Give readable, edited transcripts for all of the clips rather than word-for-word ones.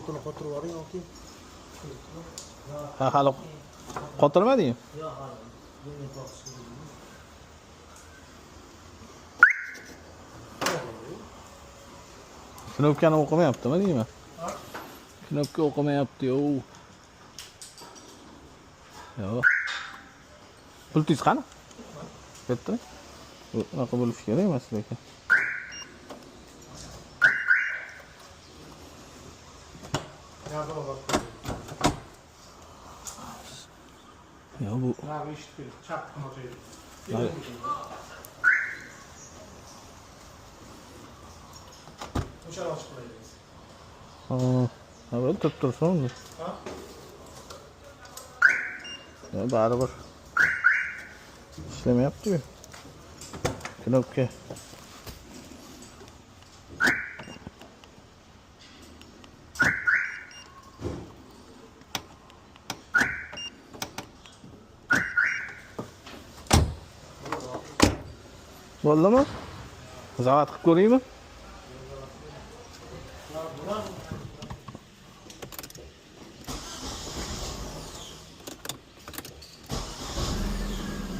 Knopkani qotirib yuboring yoki Ha, hali qotirmadingmi? Yo'q, hali. Bunga tortish kerak. Knopkani o'qimayaptimi deyman? Knopka o'qimayapti, yo'q. Yo'q. Pultingiz qani? Berib. Unaqa bo'lishi kerak emas lekin. Yo'q, bu Narigi eshitib keling. Chap ochaylik. O'shani ochib qo'yamiz. Ha, ha, bo'ldi, turib tursin unda. Ha? Yo'q, baribir ishlamayapti-yu. Knopka. Bo'ldimi? Zavod qilib ko'raymi?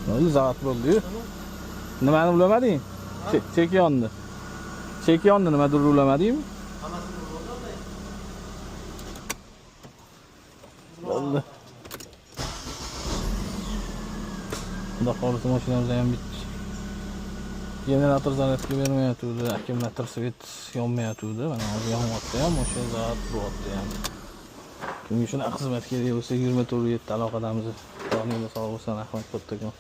Bo'ldi, zavod bo'ldi-yu. Nimani ulamading? Chek yondi. Chek yondi, nimadir ulamadingmi? Bo'ldi. Xudo xohlasa mashinamizda ham bitta generator zaryadka bermayotgandi, akkumulyator svet yonmayotgandi. Mana hozir yonyapti ham, o'sha zavod bo'lyapti ham. Kimga shunaqa xizmat kerak bo'lsa 24/7 aloqadamiz. Joninglar sog' bo'lsin, rahmat kattakon.